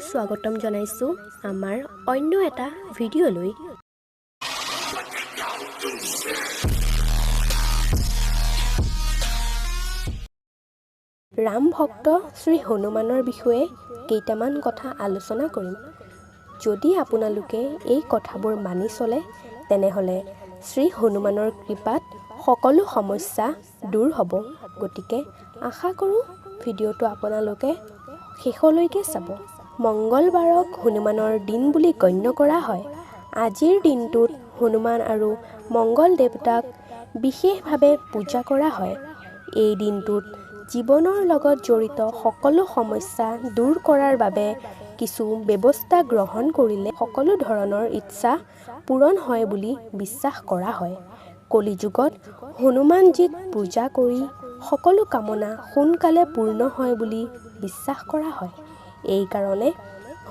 স্বাগতম জনাইছোঁ আমাৰ অন্য এটা ভিডিঅ'লৈ। ৰাম ভক্ত শ্ৰী হনুমানৰ বিষয়ে কেইটামান কথা আলোচনা কৰিম। যদি আপোনালোকে এই কথাবোৰ মানি চলে তেনেহ'লে শ্ৰী হনুমানৰ কৃপাত সকলো সমস্যা দূৰ হ'ব। গতিকে আশা কৰোঁ ভিডিঅ'টো আপোনালোকে শেষলৈকে চাব। মংগলবাৰক হনুমানৰ দিন বুলি গণ্য কৰা হয়। আজিৰ দিনটোত হনুমান আৰু মংগল দেৱতাক বিশেষভাৱে পূজা কৰা হয়। এই দিনটোত জীৱনৰ লগত জড়িত সকলো সমস্যা দূৰ কৰাৰ বাবে কিছু ব্যৱস্থা গ্ৰহণ কৰিলে সকলো ধৰণৰ ইচ্ছা পূৰণ হয় বুলি বিশ্বাস কৰা হয়। কলিযুগত হনুমানজীক পূজা কৰি সকলো কামনা সোনকালে পূৰ্ণ হয় বুলি বিশ্বাস কৰা হয়। এইকাৰণে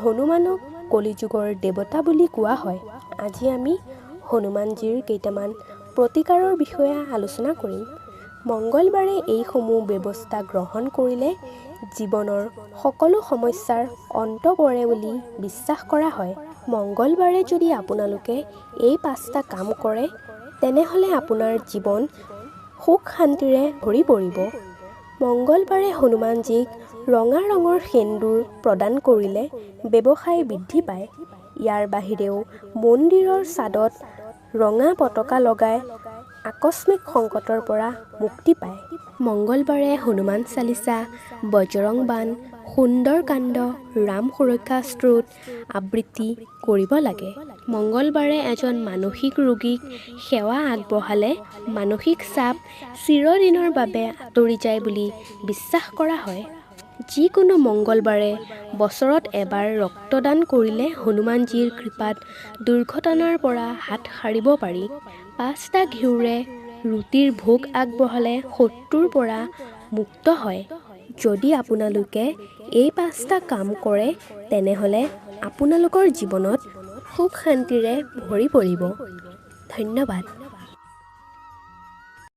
হনুমানক কলিযুগৰ দেৱতা বুলি কোৱা হয়। আজি আমি হনুমানজীৰ কেইটামান প্ৰতিকাৰৰ বিষয়ে আলোচনা কৰিম। মংগলবাৰে এইসমূহ ব্যৱস্থা গ্ৰহণ কৰিলে জীৱনৰ সকলো সমস্যাৰ অন্ত পৰে বুলি বিশ্বাস কৰা হয়। মংগলবাৰে যদি আপোনালোকে এই পাঁচটা কাম কৰে তেনেহ'লে আপোনাৰ জীৱন সুখ শান্তিৰে ভৰি পৰিব। মংগলবাৰে হনুমানজীক ৰঙা ৰঙৰ সেন্দুৰ প্ৰদান কৰিলে ব্যৱসায় বৃদ্ধি পায়। ইয়াৰ বাহিৰেও মন্দিৰৰ ছাদত ৰঙা পতাকা লগাই আকস্মিক সংকটৰ পৰা মুক্তি পায়। মংগলবাৰে হনুমান চালিচা, বজৰং বাণ, সুন্দৰকাণ্ড, ৰাম সুৰক্ষা স্তোত্ৰ আবৃত্তি কৰিব লাগে। মংগলবাৰে এজন মানসিক ৰোগীক সেৱা আগবঢ়ালে মানসিক চাপ চিৰদিনৰ বাবে আঁতৰি যায় বুলি বিশ্বাস কৰা হয়। যিকোনো মংগলবাৰে বছৰত এবাৰ ৰক্তদান কৰিলে হনুমানজীৰ কৃপাত দুৰ্ঘটনাৰ পৰা হাত সাৰিব পাৰি। পাঁচটা ঘিউৰে ৰুটিৰ ভোগ আগবঢ়ালে শত্ৰুৰ পৰা মুক্ত হয়। যদি আপোনালোকে এই পাঁচটা কাম কৰে তেনেহ'লে আপোনালোকৰ জীৱনত সুখ শান্তিৰে ভৰি পৰিব। ধন্যবাদ।